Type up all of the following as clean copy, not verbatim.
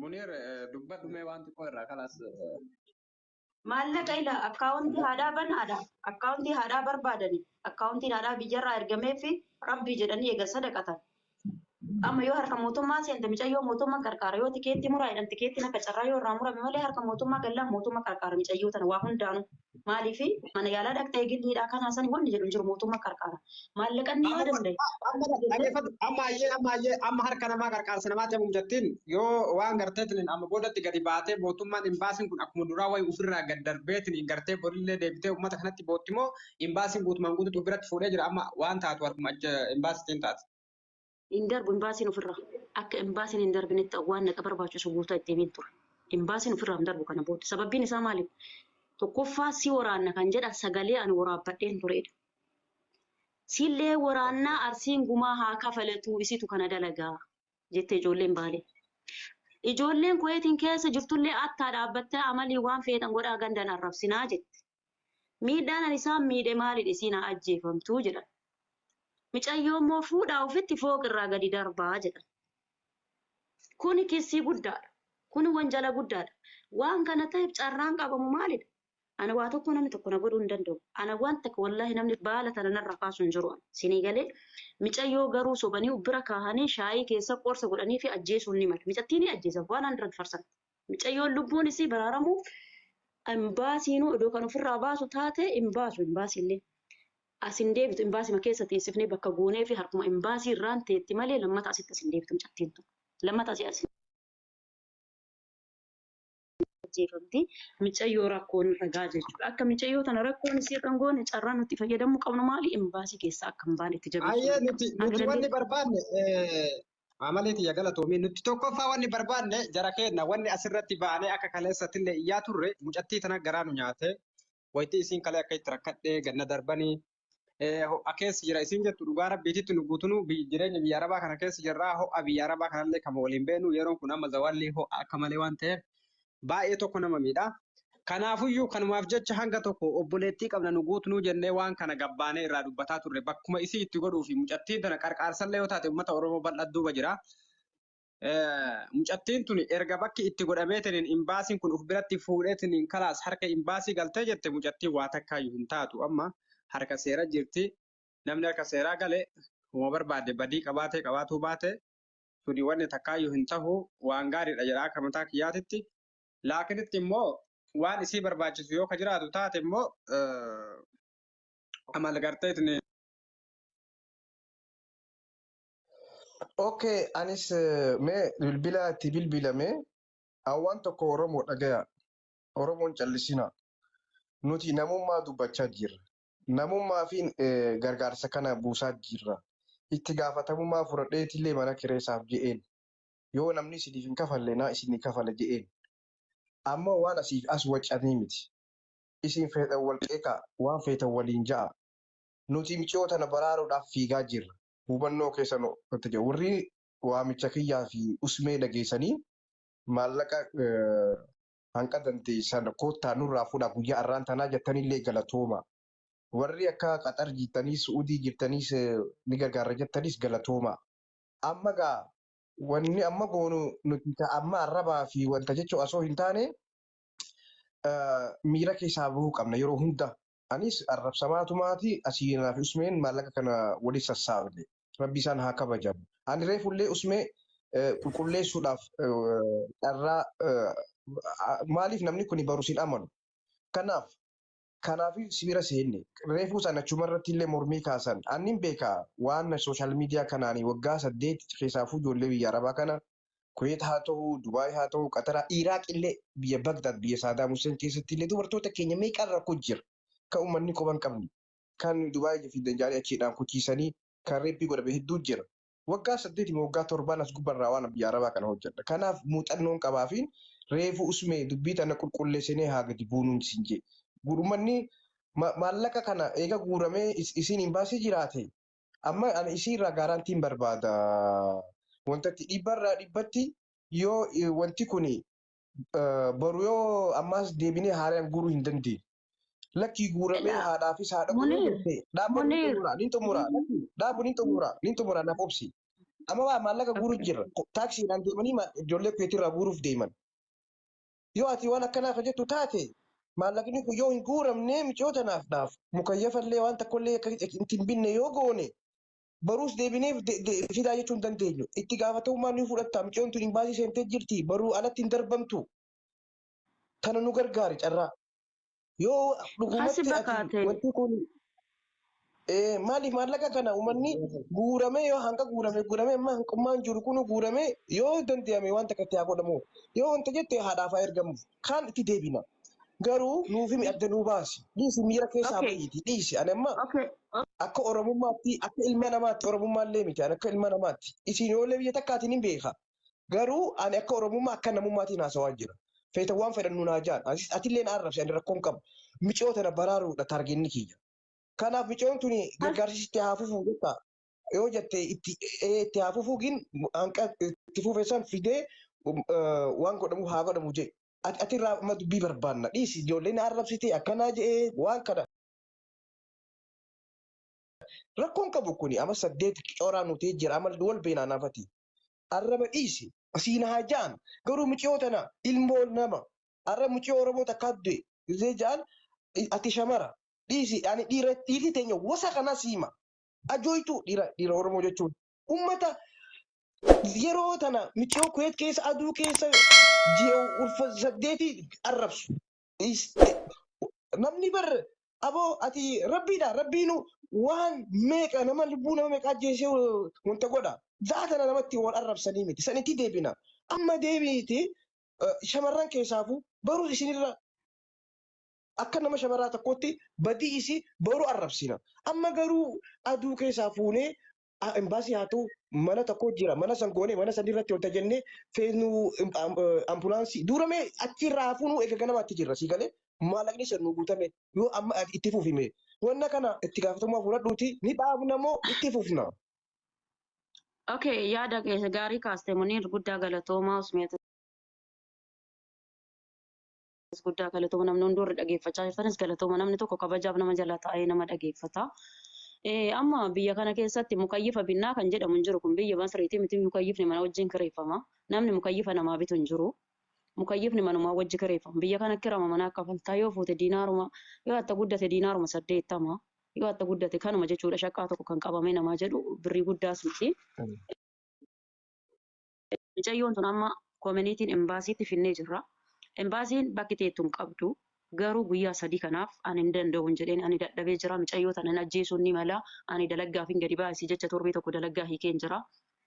Muniir dubbadhu mee waan xiqqoo irraa kalaas. Maallaqa ila akkaawuntii haadhaa banaadha. Akkaawuntii haadhaa barbaadani. Akkaawuntiin haadhaa biyyarraa ergamee fi rabbii jedhanii eega sadaqatan. Amma yoo harka mootummaa seente micayyoo mootummaa qarqaara yoo tikeettii muraa jedhan tikeettiin akka carraa yoo irraa murame malee harka mootummaa gallaan mootummaa qarqaara micayyoo tana waa hundaanuu. Maaliif mana yaalaa dhaqxee gilliidhaa kanaa sani wanni jedhu hin jiru mootummaa qarqaara. Maallaqanni yoo Amma danda'e. amma dhaggeeffadhu amma ayyee amma ayyee amma harka namaa qarqaarsa namaa ta'e mucattiin yoo waan garteetiin amma boodatti gadi baatee mootummaan imbaasiin kun akkuma duraa wayi ofirraa gad darbeetiin gartee borillee deebitee uummata kanatti bootti moo imbaasiin guutumaan guutuutti biratti fuudhee jira amma waan taatu harkuma imbaasiitiin taate. Hin darbu imbaasiin ofirraa. Akka imbaasiin hin darbinetti waan naqa barbaachisu guutaa itti himeen ture. Imbaasiin ofirraa hin darbu kana booda. Sababbiin isaa maali? Tokkoffaa si waraanna kan jedhan sagalee ani waraabbadheen turedha. Sillee waraannaa Arsiin gumaa haa kafalatuu isitu kana dalagaa jette ijoolleen Baalee. Ijoolleen Kuweetiin keessa jirtullee attaa dhaabbattee amalii waan feetan godhaa gandan arrabsinaa jette. Miidhaan ani isaan miidhe maalidha isiin haa ajjeefamtuu jedhan. Micayyoo immoo fuudhaa ofitti fooq irraa gadi darbaa jedhan. Kuni kissii guddaadha. Kuni wanjala guddaadha. Waan kana ta'eef carraan qabamu maalidha? Ana waa tokko namni tokko na godhuu hin danda'u. Ana waan takka wallaahi namni baala tana narraa kaasu hin jiru. Sinii galee micayyoo garuu sobanii bira kaahanii shaayii keessa qorsa godhanii fi ajjeesuun ni mala. Micattii ni ajjeesan 100%. Micayyoon lubbuun isii baraaramuuf imbaasiinuu odoo kan ofirraa baasu taate hin baasu imbaasiillee. As hin deebitu imbaasima keessa teessifnee bakka goonee fi harkuma imbaasii irraan teetti malee lammata asitti as hin deebitu micattiin tun. Lammata asii as ajjeefamti. Micayyoo rakkoon irra gahaa jechuudha. Akka micayyoo tana rakkoon isii irra hin goone carraan nuti fayyadamuu qabnu maali? Imbaasii keessaa akka hin baane itti jabeessuu Ayyee dirqama. nuti Hanga nuti wanni dandeettii barbaanne amalee tiyya galatoomii nuti tokkoffaa wanni barbaanne jara keenna wanni asirratti baanee akka kaleessattillee iyyaa turre mucattii tana garaa nu nyaate waytii isiin kalee akka itti rakkadhee ganna darbanii ho'a keessa jira isiin jettu dhugaa rabbiititti nu guutunuu jireenya biyya arabaa kana keessa jirraa ho'a biyya arabaa kanallee kama waliin beenu yeroon kun amma zawalli ho'a akka malee waan ta'eef baay'ee tokko nama miidha. Kanaafuyyuu kanumaaf jecha hanga tokko obboleettii qabna nu guutunuu jennee waan kana gabbaanee irraa dubbataa turre bakkuma isii itti godhuu fi mucattiin tana qarqaarsallee yoo taate uummata Oromoo bal'aa duuba jira. Mucattiin tuni erga bakki itti godhameetiniin imbaasiin kun uf biratti fuudheetiniin kalaas harka imbaasii galtee jette mucattiin waa takkaayyuu hin taatu amma harka seera jirti namni harka seeraa gale homa barbaade badii qabaatee qabaatuu baate suni wanni takkaayyuu hin tahu waan gaariidha jedha akka mataa kiyyaatitti laakinitti immoo waan isii barbaachisu yoo ka jiraatu taate immoo amal garteetini Okay, anis mee bilbila itti bilbilame waan tokko Oromoo dhagaya. Oromoon callisina. Nuti namummaa dubbachaa jirra. Namummaa fi gargaarsa kana buusaa jirra. Itti gaafatamummaa fudhadheetillee mana kireessaaf je'een. Yoo namni isiniif hin kafalle naa isinii kafala je'een. Amma waan asiif as wacanii miti. Isin feetan wal qeeqaa, waan feetan waliin ja'a. Nuti miciyoo tana baraaruudhaaf fiigaa jirra. Hubannoo keessan itti jiru. Warri waamicha kiyyaa fi usmee dhageessanii maallaqa hanqa dandeessan koottaa nurraa fuudhaa guyyaa arraan tanaa jettanillee galatooma. Warri akka Qaxar jirtaniis Su'uudii jirtaniis ni gargaarra jettanis galatooma. Amma gaa wanni amma goonu nuti amma arrabaa fi wanta jechuu osoo hin taane miira keessaa bahuu qabna yeroo hunda. Anis arrabsamaatumaati asiinaa fi usmeen maallaqa kana waliin sassaabne. Rabbi isaan haa kabajamu. Ani reefullee usmee qulqulleessuudhaaf carraa maaliif namni kun barus hin amanu. Kanaaf kanaaf sibira seenne reefuu sana achumarratti illee mormii kaasan. Annin beeka waan sooshaal miidiyaa kanaanii waggaa 8 keessaafuu ijoollee biyya Arabaa kana Kuweet haa ta'u, Dubaay haa ta'u, Qataraa, Iraaq illee biyya Bagdaad biyya Saadaam Hussein keessatti illee dubartoota keenya meeqaan rakkoo jira. Kan uummanni quba hin qabne. Kan Dubaay fidan jaanii achiidhaan kuchiisanii kan reeppii godhame hedduu jira. Waggaa 8 moo waggaa 7 as gubbarraa waan biyya Arabaa kana hojjedha. Kanaaf muuxannoon qabaafiin reefu usmee dubbii tana qulqulleessinee haa gadi buunuun isin jee. Uummanni maallaqa kana eega guuramee isiin hin baasii jiraate amma ani isiirraa gaaraantiin barbaada. Wantatti dhibbarraa dhibbatti yoo wanti kun boru yoo ammaas deebinee haaraan guuruu hin dandeenye. Lakkii guuramee haadhaafis haadha godhee Muniir, jette dhaabbatu ni Muniir. xumura ni xumura dhaabu ni xumura ni xumura naaf obsi. Amma waa maallaqa guuruuf Okay. jirra. Taaksiidhaan deemanii ijoollee Kuweetirraa guuruuf deeman. Yoo ati waan akkanaa ka jettu taate maallaqni kun yoo hin guuramne micoota tanaaf dhaaf mukayyafallee waan tokkollee akka itti hin binne yoo goone baruus deebineef fidaa jechuu hin dandeenyu. Itti gaafatamummaa ni fudhatta. Micoon tun imbaasii seentee jirti. Baruu alatti hin darbamtu. Tana nu gargaari carraa. Yoo Asi dhugumatti ati bakkaate. wanti kun maaliif maallaqa kana uummanni guuramee yoo hanga guurame guuramee amma hanqummaan jiru kun guuramee yoo danda'ame waan takka itti haa godhamu. Yoo wanta jette haadhaaf haa ergamuuf. Kaan itti deebina. Garuu nuuf himi adda nuu baasi. Dhiisi miira keessaa Okay. bahiiti. Dhiisi. Ani amma Okay. akka Oromummaatti akka ilma namaatti Oromummaallee miti. Ani akka ilma namaatti. Isin yoollee biyya takkaatiin hin beeka. Garuu ani akka Oromummaa akka namummaatiin haasawaa jira. Feeta waan fedhan nuun haa jaan. Atillee na arrabsi ani rakkoon qabu. Micoo tana baraaruudha taargenni kiyya. Kanaaf micoon tuni gargaarsi itti haa fufuu jetta. Yoo jette itti haa fufuu gin hanqa itti fufe san fidee waan godhamu haa godhamu jee. Ati irraa amma dubbii barbaanna. Dhiisi ijoollee na arrabsite akkanaa je'ee waan kana. Rakkoon qabu kuni amma 8 coraa nutee jira amma wal beenaa naafati. Arraba dhiisi. Asiin haa ja'an. Garuu miciyoo tana ilmoo nama. Arra miciyoo Oromoo takkaa du'e. Gisee ja'an ati shamara. Dhiisi ani dhiira dhiirri teenya wasa kana siima. Ajooytu dhiira dhiira Oromoo jechuun. Ummata yeroo tana miciyoo Kuweet keessa aduu keessa ji'a ulfa 8 arrabsu. Namni bar aboo ati rabbiidha rabbiinu waan meeqa nama lubbuu nama meeqa ajjeesee wanta godha. Zaatana namatti wal arrabsanii miti. San itti deebina. Amma deebiiti shamarran keessaafuu baruu isinirra akka nama shamaraa tokkotti badii isii baruu arrabsina. Amma garuu aduu keessaa fuunee imbaasii haa ta'u mana tokko jira mana san goonee mana san irratti wanta jennee feenuu ambulaansii duuramee achirraa fuunuu eega ganamaatti jirra sii galee maallaqni san nu guutame yoo amma itti fufime wanna kana itti gaafatamummaa fudhadhuuti ni dhaabna moo itti fufna. Okay, yaada keessa gaarii kaaste Muniir guddaa galatoomaa Usmeetis guddaa galatooma namni hundi warri dhageeffachaa jirtanis galatooma namni tokko kabajaaf nama jala taa'ee nama dhageeffata. Amma biyya kana keessatti mukayyifa binnaa kan jedhamu hin jiru kun biyya Masriiti miti mukayyifni mana wajjin kireeffama. Namni mukayyifa namaa bitu hin jiru. Mukayyifni manumaa wajji kireeffama. Biyya kana kirama manaa kafaltaa yoo fuute diinaaruma yoo atta guddate diinaaruma 80 yoo atta guddate kanuma jechuudha shaqqaa tokko kan qabamee namaa jedhu birrii guddaas miti. Mucayyoon tun amma koominiitiin imbaasiitti finnee jirra. Imbaasiin bakki teettu hin qabdu. Garuu guyyaa 3 kanaaf ani hin danda'u hin jedheen ani dadhabee jira. Mucayyoo tana hin ajjeesuun ni mala. Ani dalaggaaf hin gadi baasii jecha torbee tokko dalaggaa hiikeen jira.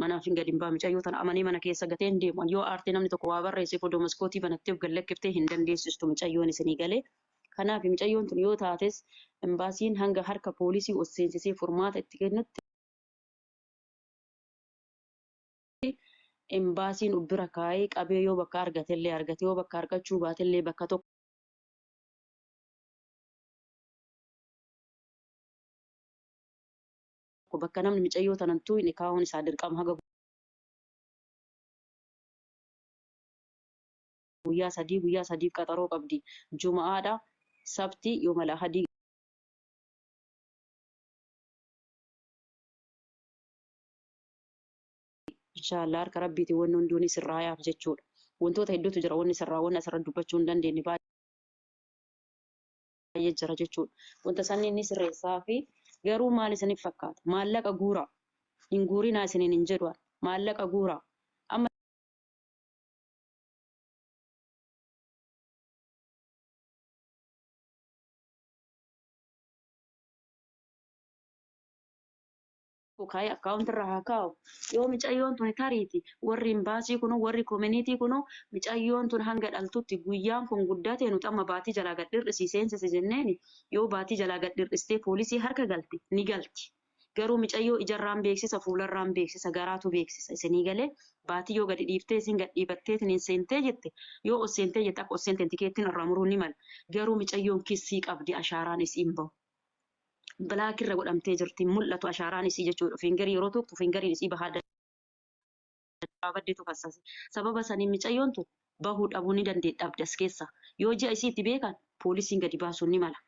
Manaaf hin gadi hin baa. Mucayyoo tana amanee mana keessa gatee hin deemu. Yoo aartee namni tokko waa barreesseef odoo maskootii banattee of gad lakkiftee hin dandeessistu mucayyoon isinii galee. Kanaaf mucayyoon tun yoo taates imbaasiin hanga harka poolisii ol seensisee furmaata itti kennutti imbaasiin of bira kaa'ee qabee yoo bakka argatellee argate yoo bakka argachuu baatellee bakka tokko bakka namni mucayyoo tanan tuqne kaa'uun isaa dirqama haga guyyaa 3 guyyaa 3f qaxaroo qabdi juma'aadha sabti yoo mala hadii inshallah harka rabbiitiin wanni hunduu ni sirraayaaf jechuudha. Wantoota hedduutu jira wanni sirraa wanni asirra dubbachuu hin dandeenye baay'ee jira jechuudha. Wanta sanni ni sirreessaa fi garuu maal isiniif fakkaata? Maallaqa guuraa. Hin guurinaa isiniin hin jedhu. Maallaqa guuraa. Amma kaayee akkaawunti irraa haa kaa'u. Yoo micayyoon tuni tariiti warri imbaasii kunu warri koominiitii kunu micayyoon tun hanga dhaltutti guyyaan kun guddatee nuti amma baatii jalaa gad dhir'isii seensisi jenneeni yoo baatii jalaa gad dhir'istee poolisii harka galte ni galti. Garuu micayyoo ijarraan beeksisa fuularraan beeksisa garaatu beeksisa isinii galee baatii yoo gadi dhiiftee isin gad dhiifatteetiin hin seentee jette yoo ol seentee jette akka ol seenteen tikeettiin irraa muruu ni mala. Garuu micayyoon kissii qabdi ashaaraan isiin bahu. Black irra godhamtee jirti mul'atu ashaaraan isii jechuudha. Fiingarii yeroo tuqxu fiingariin isii bahaa baddeetu kassase. Sababa saniin micayyoon tun bahuu dhabuu ni dandeedha dhabdi as keessa. Yoo ji'a isii itti beekan poolisiin gadi baasuun ni mala.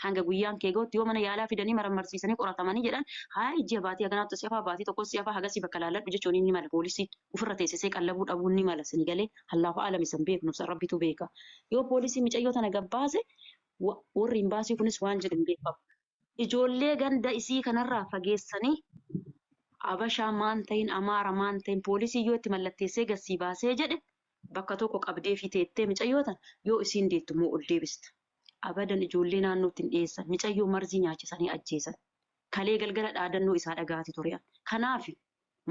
Hanga guyyaan kee gahutti yoo mana yaalaa fidanii marammarsiisanii qoratamanii jedhan, haa ji'a baatii haganaatti si hafaa, baatii tokko si hafaa, hagasii bakka laalladhu jechuun ni mala. Poolisiin ofirra teessisee qallabuu dhabuun ni mala. Sini galee, Allaahu aalam, isan beeknu, san Rabbitu beeka. Yoo poolisii micayyoo tana gabbaase, warri imbaasii kunis waan jedhu hin beekamu. Ijoollee ganda isii kanarraa fageessanii, Abashaa maan ta'in, Amaara maan ta'in, poolisii yoo itti mallatteessee gassii baasee jedhe, bakka tokko qabdee fi teettee micayyoo tana yoo isiin deettu immoo ol deebista. Abadan ijoollee naannootti hin dhiyeessan. Micayyoo marzii nyaachisanii ajjeesan. Kalee galgala dhaadannoo isaa dhagaati ture. Kanaaf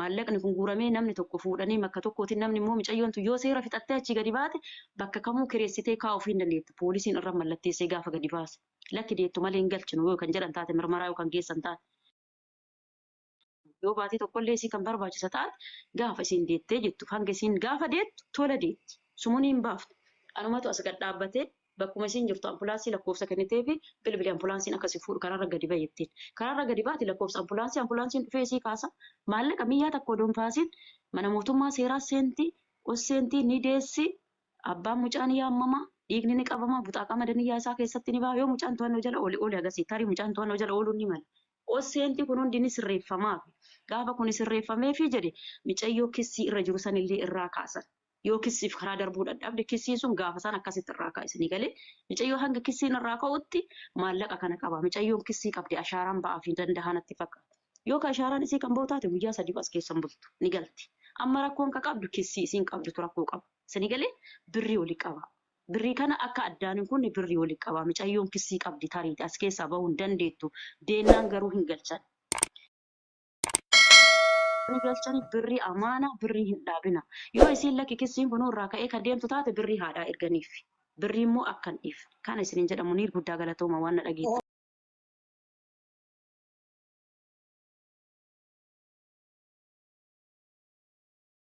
maallaqni kun guuramee namni tokko fuudhanii bakka tokkootiin, namni immoo micayyoon tun yoo seera fixattee achii gadi baate, bakka kamuu kireessitee kaa'uu hin dandeettu. Poolisiin irra mallatteessee gaafa gadi baase. Lakki, deettu malee hin galchinu yoo kan jedhan taate, mirmaraa yoo kan geessan taate. Yoo baatii tokkollee isii kan barbaachisa taate, gaafa isiin deettee jettu, hanga isiin gaafa deettu tola deetti. Sumuni hin baaftu. Anumatu as gad dhaabbatee bakkuma isiin jirtu ambulaansii lakkoofsa kennitee fi bilbili, ambulaansiin akkasii fuudhu karaarra gadi bahe jettiin. Karaarra gadi baati, lakkoofsa ambulaansii, ambulaansiin dhufee isii kaasa. Maallaqa miyyaa takka odoo hin baasiin mana mootummaa seeraa seentii, os seentii, ni deessi. Abbaan mucaa ni yaammama. Dhiigni ni qabama. Buxaaqa madaniyyaa isaa keessatti ni baha. Yoo mucaan to'annoo jala oole oole, agasii tarii mucaan to'annoo jala ooluun ni mala. Os seentii, kun hundi ni sirreeffamaaf. Gaafa kun sirreeffameefi jedhe, micayyoo kissii irra jiru sanillee irraa kaasan. Yoo kissiif karaa darbuu dadhabde, kissiin sun gaafa san akkasitti irraa kaasanii galee, micayyoo hanga kissiin irraa ka'utti maallaqa kana qaba. Micayyoon kissii qabdi, ashaaraan ba'aaf hin danda'a natti fakkaata. Yoo ka ashaaraan isii kan ba'u taate, guyyaa 3 as keessan bultu ni galti. Amma rakkoon ka qabdu kissii isiin qabdutu rakkoo qaba. Sini galee, birrii oli qaba. Birrii kana akka addaan hin kunne birrii oli qaba. Micayyoon kissii qabdi, tariiti as keessaa bahuu hin dandeettu. Deennaan garuu hin galchan. Ni galchani birrii amaanaa, birrii hin dhaabina. Yoo isiin lakki, kissiin kun irraa ka'ee kan deemtu taate, birrii haadhaa erganiif. Birrii immoo akka hin dhiifne. Kana isiniin jedhamu niir, guddaa galatooma waan na dhageettan.